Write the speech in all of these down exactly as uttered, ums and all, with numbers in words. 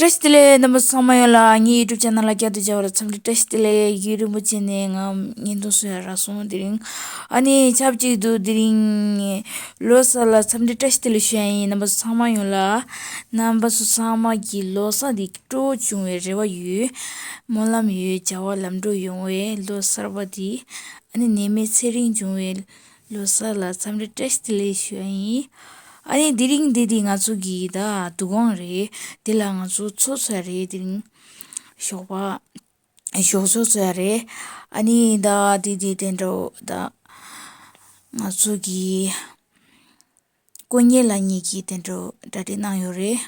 བཀྲ་ཤིས་བདེ་ལེགས། རྣམ་པ་ཚོ་ཚང་མ་ཡོངས་ལ་ངའི་YouTube channel་ལ་བསྐྱར་དུ་མཇལ་བ་ལ་འཚམས་འདྲི་བཀྲ་ཤིས་བདེ་ལེགས། ཡུན་རིང་པོ་བྱས་ནས་ང་བརྙན་ཐུང་བཟོ་ཡ་རག་སོང་། དེ་རིང་ཨ་ནི་ཆབས་ཅིག་ཏུ་དེ་རིང་ལོ་གསར་ལ་འཚམས་འདྲི་བཀྲ་ཤིས་བདེ་ལེགས་ཞུ་ཡ་ཡིན། རྣམ་པ་ཚོ་ཚང་མ་ཡོངས་ལ། རྣམ་པ་ཚོ་ཚང་མ་གི་ལོ་གསར་འདི་སྤྲོ་བོ་བྱུང་བའི་རེ་བ་ཡོད། སྨོན་ལམ་ཡོད། བྱ་བ་ལམ་འགྲོ་ཡོང་བའི་ལོ་གསར་པ་འདི་ཨ་ནི་ནད་མེད་ཚེ་རིང་བྱུང་བའི་ལོ་གསར་ལ་འཚམས་འདྲི་བཀྲ་ཤིས་བདེ་ལེགས་ཞུ་ཡ་ཡིན། ཨ་ནི་དེ་རིང་འདི་འདི་ང་ཚོ་གི་ད་འདུ་ཁང་རེད། འདི་ལ་ང་ཚོ་ཚོགས་ཚོགས་ཡ་རེད། དེ་རིང་ཞོགས་པ་ཞོགས་ཚོགས་ཚོགས་ཡ་རེད། ཨ་ནི་ད་འདི་འདི་དེ་འདྲ་ད་ང་ཚོ་གི་དཀོན་གཉེར་ལགས་གཉིས་ཀྱིས་དེ་འདྲ་གྲ་སྒྲིག་གནང་ཡོད་རེད།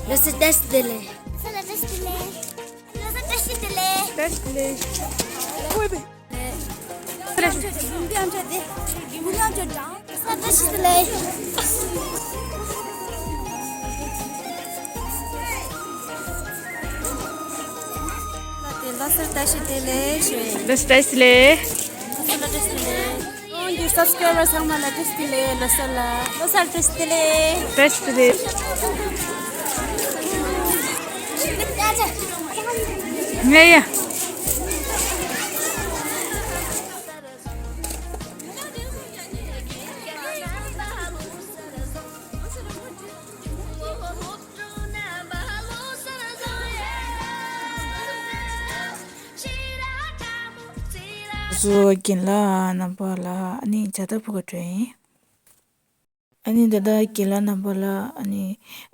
ལོ་གསར་བཀྲ་ཤིས་བདེ་ལེགས། རྣམ་པ་ལ། ལོ་གསར་བཀྲ་ཤིས་བདེ་ལེགས། ལོ་གསར་བཀྲ་ཤིས་བདེ་ལེགས། བཀྲ་ཤིས་བདེ་ལེགས། ལོ་གསར་བཀྲ་ཤིས་བདེ་ལེགས། ལོ་གསར་བཀྲ་ཤིས་བདེ་ལེགས། ལོ་གསར་བཀྲ་ཤིས་བདེ་ལེགས། ལོ་གསར་བཀྲ་ཤིས་བདེ་ལེགས། ལོ་གསར་བཀྲ་ཤིས་བདེ་ལེགས། ལོ་གསར་བཀྲ་ཤིས་བདེ་ལེགས། ཁོང་གི་སབ་སི་ཀྲའི་བར་ཚང་མ་ལ་བཀྲ་ཤིས་བདེ་ལེགས། ལོ་གསར་ལ། ལོ་གསར་བཀྲ་ཤིས་བདེ་ལེགས། བཀྲ་ཤིས་བདེ་ལེགས། ངས་ཡ། སོ་རྒན་ལགས་རྣམ་པ་ལ་ཨ་ནི་ཇ་ད་ཕུ་ག་སྤྲོད་ཡིན། ཨ་ནི་ད་ལྟ་རྒན་ལགས་རྣམ་པ་ལ་ཨ་ནི་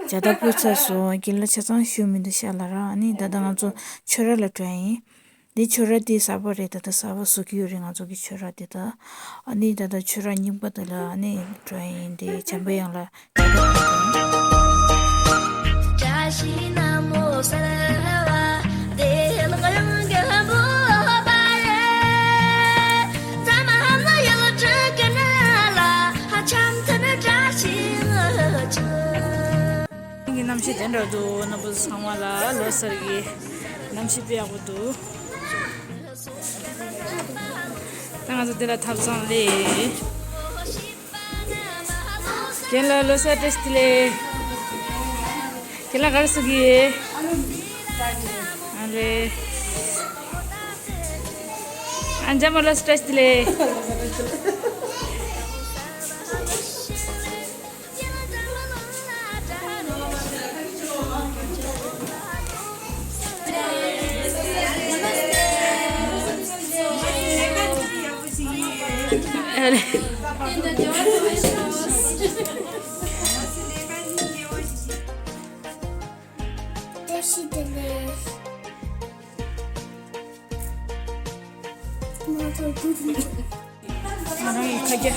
ཇ་ད་ཕུ་ཚར་སོང་། རྒན་ལགས་ཆ་ཚང་ཞུ་མི་འདུག་ཤག་ལབ་ར། ཨ་ནི་ད་ལྟ་ང་ཚོ་ཆོས་ར་ལ་འགྲོ་ཡ་ཡིན། འདི་ཆོས་ར་དེ་གསར་པ་རེད། ད་ལྟ་གསར་པ་བཟོ་གི་ཡོད་རེད་ང་ཚོ་གི་ཆོས་ར་དེ། ད་ཨ་ནི་ད་ལྟ་ཆོས་ར་རྙིང་པ་དེ་ལ་ཨ་ནི་འགྲོ་ཡ་ཡིན། དེ་བྱམས་པ་ཡང་ལ། གནམ་གཤིས་དེ་འདྲ་འདུག་རྣམ་པ་ཚང་མ་ལ་ལོ་གསར་གྱི་གནམ་གཤིས་དཔེ་ཡག་པོ་འདུག་ད་ང་ཚོ་འདི་ལ་ཐབ་ཚང་ལས། རྒན་ལགས་ལོ་གསར་བཀྲ་ཤིས་བདེ་ལེགས། རྒན་ལགས་ག་རེ་ཟེར་གི་ཡོད། ཨ་ལེ། ཨ་འཇམ་མ་ལོ་གསར་བཀྲ་ཤིས་བདེ་ལེགས། བཀྲ་ཤིས་བདེ་ལེགས། ང་རང་གི་ཁ་རྒྱ།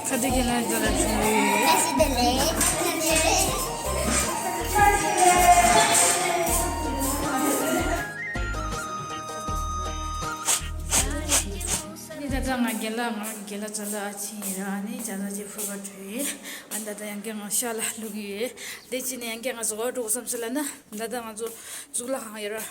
ཁ་རྒྱ་ཁྱེད་རང་ཚོ་ལ་བྱུང་ཡོད། ནི་ད་ལྟ་ང་རྒན་ལགས་ང་རང་གི་རྒན་ལགས་ཚོ་ལ་ཨ་ཆེན་ཡིན་ར། ནི་ཇ་ད་ཅི་ཕུར་བ་བྲོས་ཡིན། ཨ་ད་ལྟ་ཡང་བསྐྱར་ང་ཤ་ལ་བླུག་གི་ཡོད། དེ་ཅི་ནས་ཡང་བསྐྱར་ང་ཚོ་འོ་འགྲོ་དགོས་བསམ་སྲིད་ལ་ན་ད་ལྟ་ང་ཚོ་གཙུག་ལག་ཁང་ཡོད་ར།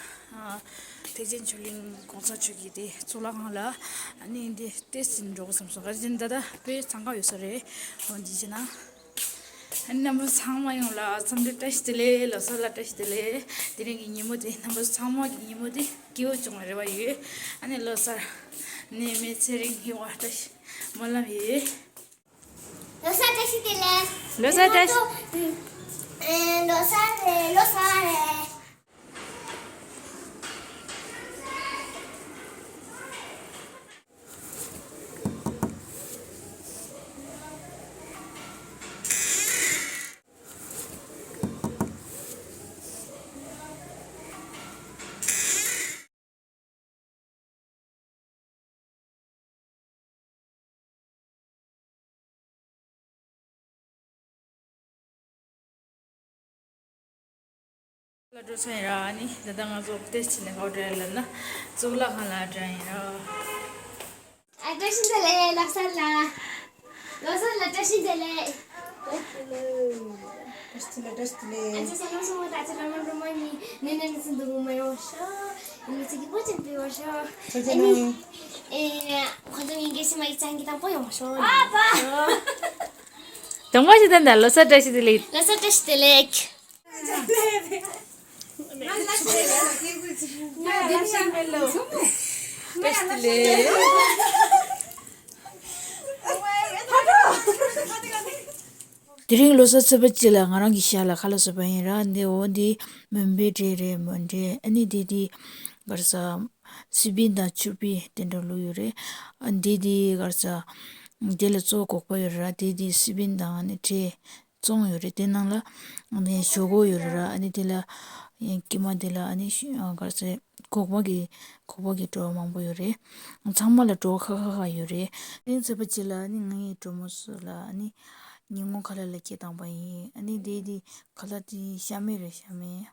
ཐེག་ཆེན་ཆོས་གླིང་གོང་ས་མཆོག་གི་དེ་གཙུག་ལག་ཁང་ལ། ཨ་ནི་འདི་ཏེ་ཟིན་འགྲོ་བསམ་སོང་། ག་རེ་ཟེར་ན་ད་ལྟ་དཔེ་འཚང་ཁ་ཡོད་ས་རེད། འོ་འདི་བྱས་ན། ཨ་ནི་རྣམ་པ་ཚང་མ་ཡོང་ལ་འཚམས་འདྲི་བཀྲ་ཤིས་བདེ་ལེགས། ལོ་གསར་ལ་བཀྲ་ཤིས་བདེ་ལེགས། དེ་རིང་གི་ཉིན་མོ་དེ་རྣམ་པ་ཚང་མ་གི་ཉིན་མོ་དེ་སྐྱིད་པོ་བྱུང་བ་རེ་བ་ཡོད། ཨ་ནི་ལོ་གསར་ནད་མེད་ཚེ་རིང་ཡོང་བ་བཀྲ་ཤིས་སྨོན་ལམ་ཡོད། ལོ་གསར་བཀྲ་ཤིས་བདེ་ལེགས། ལོ་གསར་བཀྲ་ཤིས། ཨེ་ལོ་གསར་རེད། ལོ་གསར་རེད། ལ་འགྲོ་ས་ཡིན་ར། ཨ་ནི་ད་ལྟ་ང་ཚོ་ཏེ་ཕྱིན་ནས་ག་པར་འགྲོ་ཡ་ལབ་ན་གཙུག་ལག་ཁང་ལ་འགྲོ་ཡ་ཡིན་ར། ཨ་བཀྲ་ཤིས་བདེ་ལེགས། ལོ་གསར་ལ། ལོ་གསར་ལ་བཀྲ་ཤིས་བདེ་ལེགས། བཀྲ་ཤིས་བདེ་ལེགས། བཀྲ་ཤིས་བདེ་ལེགས། ཨ་ཅག་ས་ལོ་སོང་བ་ད་ཅི་ར་མ་འགྲོ་མ་ནི་ནི་ནི་ནི་སུ་འདུག་མ་ཡོང་ཤོག་ནི་ཚིག་གི་པོ་ཅན་པི་ཡོང་ཤོག་ཨ་ནི་ཨེ་ཁོ་ཚོ་ངན་གེ་སི་མ་ཡིག་ཅང་གི་དང་པོ་ཡོང་ཤོག་ཨ་པ། དང་པོ་ཞིག་དང་ད་ལོ་གསར་བཀྲ་ཤིས་བདེ་ལེགས། ལོ་གསར་བཀྲ་ཤིས་བདེ་ལེགས། དེ་རིང་ལོ་གསར་ཚེས་པ་གཅིག་ལ་ང་རང་གི་ཞྭ་ལ་ཁ་ལག་བཟོས་པ་ཡིན་ར། འདི་འོ་འདི་མོན་པའི་འབྲས་རེད། མོན་འབྲས། ཨ་ནི་འདི་འདི་ག་རེ་ཟ། སི་པན་དང་ཆུ་བི་དེ་འདྲ་བླུགས་ཡོད་རེད། ཨ་འདི་འདི་ག་རེ་ཟ། འདི་ལ་གཙོ་བོ་སྒོག་པ་ཡོད་ར། འདི་འདི་སི་པན་དང་ཨ་ནི་འབྲས། བཙོང་ཡོད་རེད། དེ་ནང་ལ་ཨ་ནི་ཞོག་ཁོག་ཡོད་རེད་ར། ཨ་ནི་དེ་ལ་ཀི་མ་དེ་ལ་ཨ་ནི་ཤ- ཨ་ག་རེ་ཟེར། སྒོག་པ་གི་སྒོག་པ་གི་བྲོ་བ་མང་པོ་ཡོད་རེད། ཚང་མ་ལ་བྲོ་བ་ཁ་ཁ་ཁ་ཡོད་རེད། དེ་རིང་ཚེས་པ་གཅིག་ལ་ཨ་ནི་ངའི་གྲོགས་མོ་ཚོ་ལ་ཨ་ནི་ཉིན་གུང་ཁ་ལག་ལ་སྐད་བཏང་པ་ཡིན། ཨ་ནི་དེ་དེ་ཁ་ལག་དེ་ཤ་མེད་རེད། ཤ་མེད།